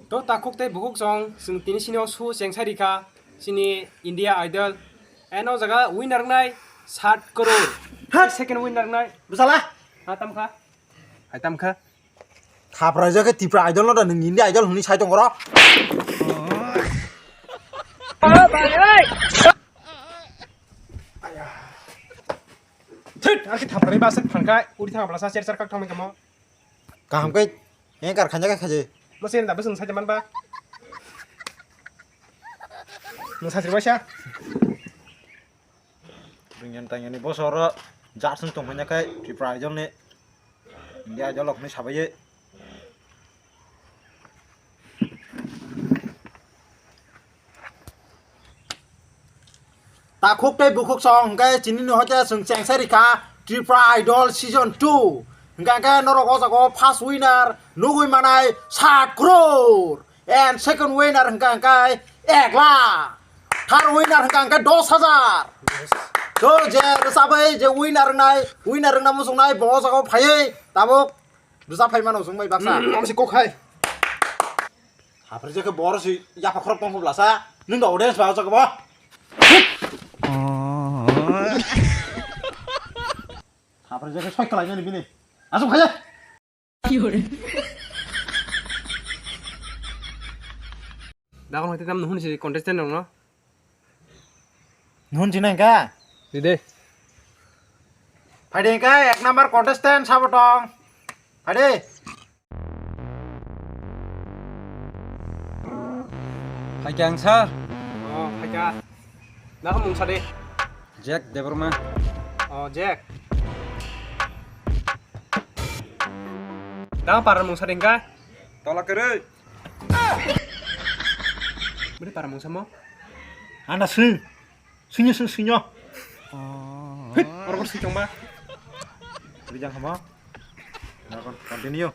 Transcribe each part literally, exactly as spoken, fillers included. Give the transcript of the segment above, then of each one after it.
To takhuk tei bukhuk song chwng tini sini o su chengsai rikha chini India Idol. Eno jaga winner wngnai sat crore. Ha? Second winner wngnai. Bwsala. Ha tamkha. Hai tamkha. Thaprai jake Tipra Idol no da nwng India Idol hwnwi sai tong oro. Thit, arki thaprai ba sek phankai uri thang blasa cher cher kak thangmai kamo. Kaham kai, eh, kar khanja kai khaje. Mo sen da bwswng sai man ba. Mo sajri waisa. Ringyan tangyani bosoro jar sung tong phanya kai Tripura Idol ni. India Idol ni sabaye. Takhuk tei bukhuk song hwnkhe chini no hoite chwng chengsai rikha Tripura Idol season two. Hwnkhe hwnkhe norok o jaga o first winner nugui manai sat crore and second winner hwnkhe hwnkhe ek lakh. Third winner hwnkhe hwnkhe dos hajar. To je rwchabwi je winner wngnai, winner wngna muchungnai bo o jaga o phaiwi tabuk rwchap phai mano chwng bai baksa. Tamo se kok hai. Hapre je khe boro si yapha khorok tong phobla sa. Nwng da audience ba o jaga bo. Hapre je khe soi kalai nani bini. Asuk khaye. Dakon hoite tam nuhun si contestant rok no. Nuhun si nai ka? Dide. Phaide ka ek number contestant sabo tong. Phaide. Phaikya ang sir. Oh, phaikya. Dakon mungsa de. Jack Debbarma. Oh, Jack. Dakon parar mungsa de ka? Tola kwrwi. Bini para mungsa mo? Anda sing. Singyo sing singyo. Hit, oro sing chongba. Bijang hamo. Dakon continue.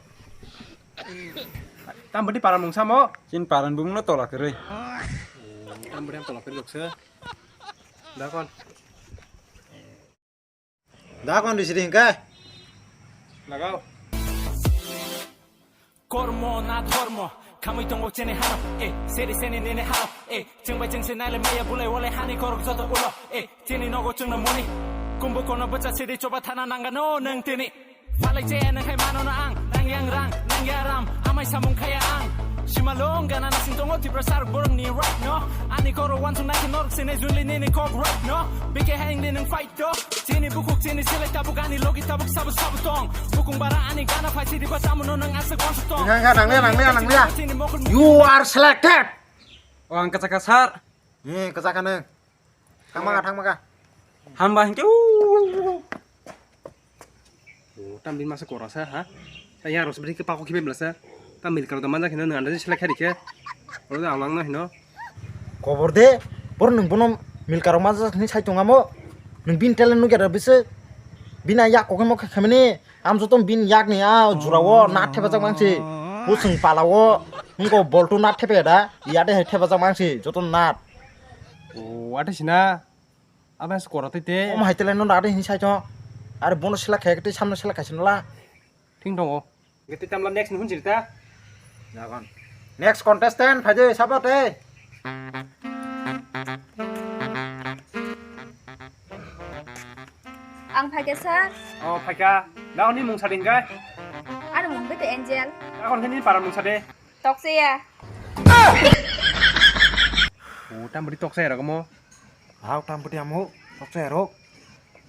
Tam bini para mungsa mo? Chin paran bumung no tola kwrwi. Tam bini tola kwrwi lokse. Dakon. Da kon risiri hingke. Lagao. Kormo na dhormo, khamwi tongo chini hano, eh, seri seni nini hano, eh, chwng bai chwng se naile maya bulai wale hani korok joto ulo, eh, chini nogo chwngno moni, kumbu kono bwcha sidi choba thana nangano nwng tini. Phalai chaya nang khai mano no ang, nang yang rang, nang ya ram, amai samung khaya ang. Sima long gana nasing tongo Tipra sarok borok ni right no, ani koro wansung nai norok sene junli nini kok right no, bike hai nini fight. Chini bukhuk chini silai tabuk ani logi tabuk sabu sabu tong. Bukung bara ani gana phai sidi ba samu no nang asa kwansa tong. Nang, nang, nang, nang, nang, nang, nang. Chini mokol. You are selected. O ang kachaka sir. Eh, kachaka nang. Thangma ka, thangma ka. Hamba hingke. O, tam bini masa kora sa, ha? Ta yang rok sibri ke pako kibe belasa. Ta milkar da manja kheno nang anda selek khari ke. Oro da alang na hino. Kobor de, bor nung bono milkar rok manja khni sai tongamo. Nung bin tele nung gera bise. Bina yak kokemo khamini. Am joto bin yak ni a jura o nat thepajak mangsi. Busung pala o. Nungko boltu nat thepe da. Yade he thepajak mangsi. Joto nat. O, ate sina. Abang se kora tei te. Om hai tele no nade hin sai to. Are bono sila khe tei samno sila kaisa la. Thing tongo. Gete tamla next ni hun jirta. Jagon. Next contestant phaide sabo te. Ang phaikha sir. Oh, phaikha. Nang ni mung sading kai? Ano mung bete Angel. Akon ni para mung sade. Tokseya. Oh, tam beri tokseya ragamo. Hau tam pati amu, tok se ro.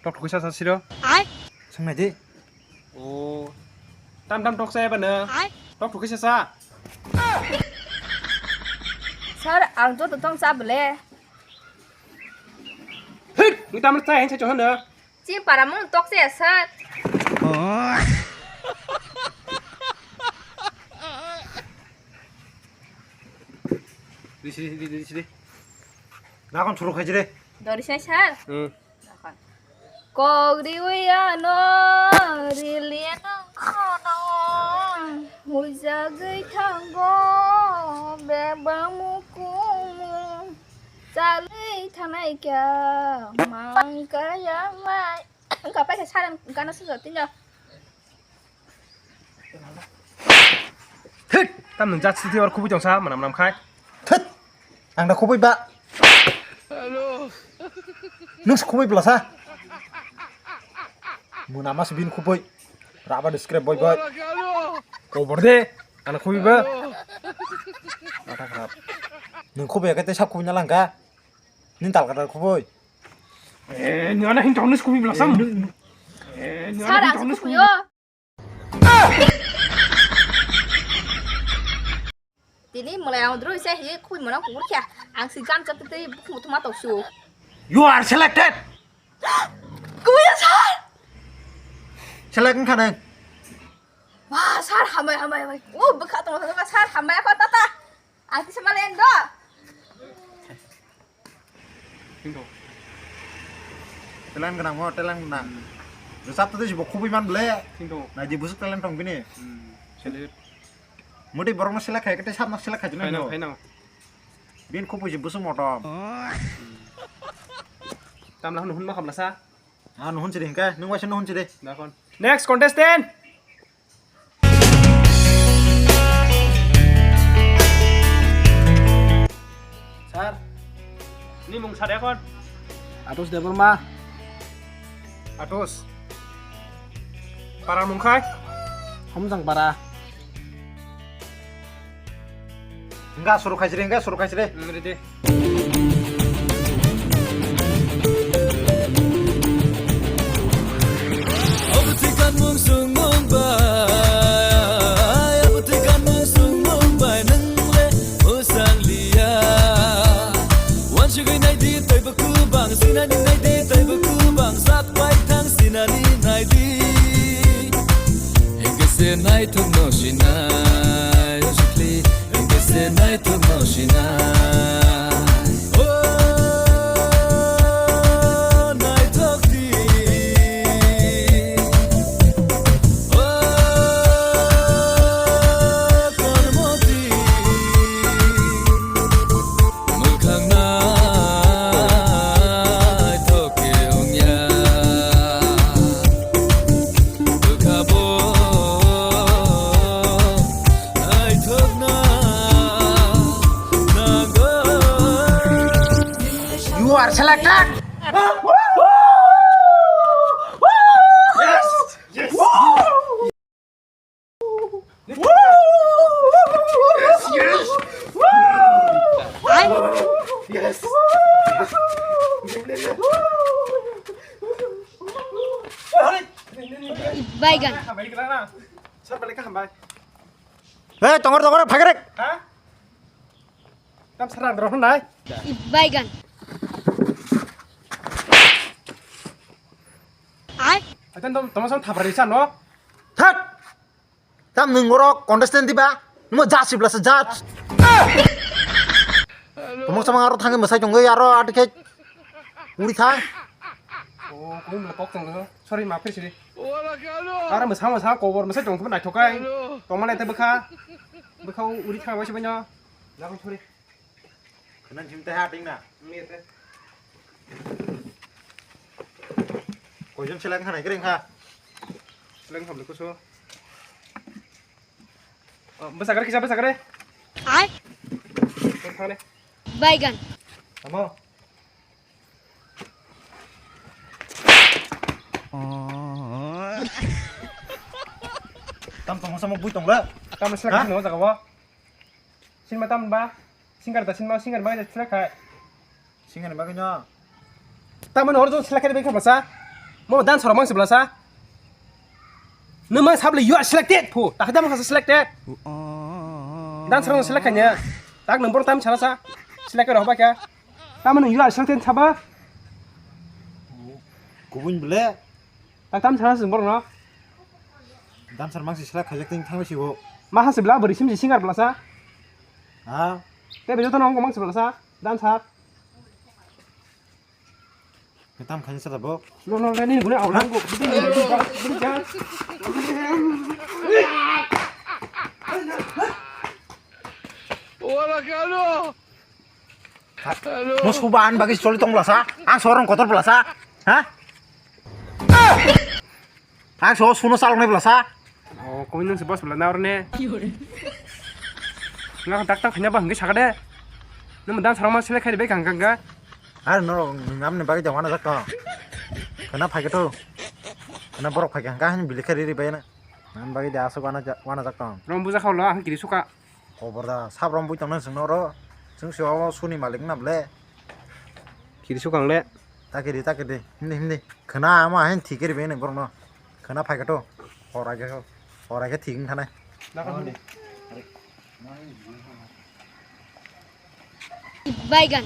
Tok thukisa sa siro. Ai. Sung nai di. Oh. Tam tam tok se ba na. Ai. Tok thukisa sa. Sir, ang joto tong sa bole. Hit, ni tam sa hen sa chohan na. Chini para mung tok se sir. Di sini, di, di sini. Nakon churu khai jire. Dori sai sir. Hmm. Nakon. Kok riwi ano rili ano kono. Hujagwi thango beba mukumu. Chalwi thanai kya mangkaya mai. Engka paisa saran gana sujo tinjo. Thit! Tam nwng jat siti or khubui tongsa, manam manam khai. Thit! Ang da khubui ba. Hello. Nwng se khubui blasa. Muna mas bin khubui. Raba describe boy boy. Hello. Kobor de. Ang khubui ba. Mata kharap. Nwng khubui ya kete sab khubui na langka. Nin tal kata khubui. Eh, ni ana hin tong nis khubui blasa. Eh, ni ana Sar, hin ang tong nis khubui khubui. Yo. Tini mwlai ang droi se hi khubui mano kukur kya. Ang si gan chap tei bukhung thuma tok su. You are selected. Kuya sir. Select wngkha nang. Wah, sir, hambai, hambai, hambai. Oh, bwkha tong, sir, hambai, apa tata. Ang kisa malen do. Singto. Talent gwnang mo, talent gwnang. Hmm. Rwchap to tei bo khubui man ble. Singto. Nai di busuk talent tong bini. Hmm. Salute. Mudi borok no select khai, kete sab no select khai jino. Phaino, phaino. Bin khubui si busuk motom. Hmm. Tamla hwn hwn ma khamla sa. Ah, no hwn chiri hingke, nung waisa no hwn chiri. Dakon. Next contestant. Sir. Ni mung sir ekon? Atos Debbarma. Atos. Para mung khai? Homjang para. Enggak, suruh kaisri, enggak, suruh kaisri. Hmm, ready. Obo twi kanmung swngmung bai, obo twi kanmung swngmung bai, nwng le mwsang liya. Uansugwi nai di, teibo kwbang sinani nai di, teibo kwbang sak bai thang sinani nai di. Hingke se naithok no sinai, o sikli. Hingke se naithok no sinai. O naithok di. O kormo di. Mwkhang naithok khe wngya. Bwkha bo naithokna nango. You are selected. Yes. Yes. Yes. Yes. Yes. Baigan. Sir, balik ka hambai. Hei, tongor, tongor, phagrek. Ha? Tam sir, ang dorong nai. Baigan. Ai. Atan tom, toma sam thapra risa no. Thak. Tam nwng oro contestant diba? Nwng judge sibla se judge. Tomok samang aro thangwi mwsai tongwi aro ati khe uri thang. Oh, kung bela kok tong. Sorry, maaf khe siri. Aro mwsang mwsang kobor mwsai tong naithok kai. Tongma naithok bwkha. Bwkha uri thang bai se banyo. Sorry. Khwnang chim tei ha ting na. Koijon select khanai kring kha. Select khamle kuso. Oh, bwsakre kisa bwsakre. Ai. Thang ne. Baigan. Tamo. Tam tong sama bui tong la. Tam select khamle jaga wa. Sinma tam ba? Singer da sinma, singer ba da select khai. Singer ba kanya. Tam no orjo select khai bai khamsa. Mo dan soro mang sibla sa. Numa sabli you are selected phu. Tak dam khasa selected. Dan soro select khanya. Tak number tam sara sa. Select khai rohba kya. Tam no you are selected saba. Kubun bele. Tak tam sana sing borok no. Dancer mangsi select khaijak ting thangwi sibo. Ma hasi bla bwrwi sim si singer bla sa. Ha? Te be joto no mangsi bla sa. Dancer. Tam khaini sa bo. No, no, ni gune awlang go. Wala kalo. Mo suba an bagi choli tong blasa. Ang sorong kotor blasa. Ha? Ang so suno salong ne blasa. Oh, koi nang se boss bla na orne. Nga dak tang khaina ba hwnkhe saka de. Nang dan sarong ma sele khai de bai kang kang ga. Ar no nang amni bagwi de wana jak tong. Khana phai khe to. Khana borok phai kang kha hin bili khe ri ri bai na. Nang bagwi de asuk wana jak, wana jak tong. Rom buja khao lo ang kiri suka. Khobor da sab rom bui tong nang sing no ro. Sing si o suni malik na ble. Kiri suka ang le. Ta kiri, ta kiri. Hindi, hindi. Khana ama hin thik kiri bai na borok no. Khana phai khe to. Horai khe, horai khe thik wng khanai. Baigan.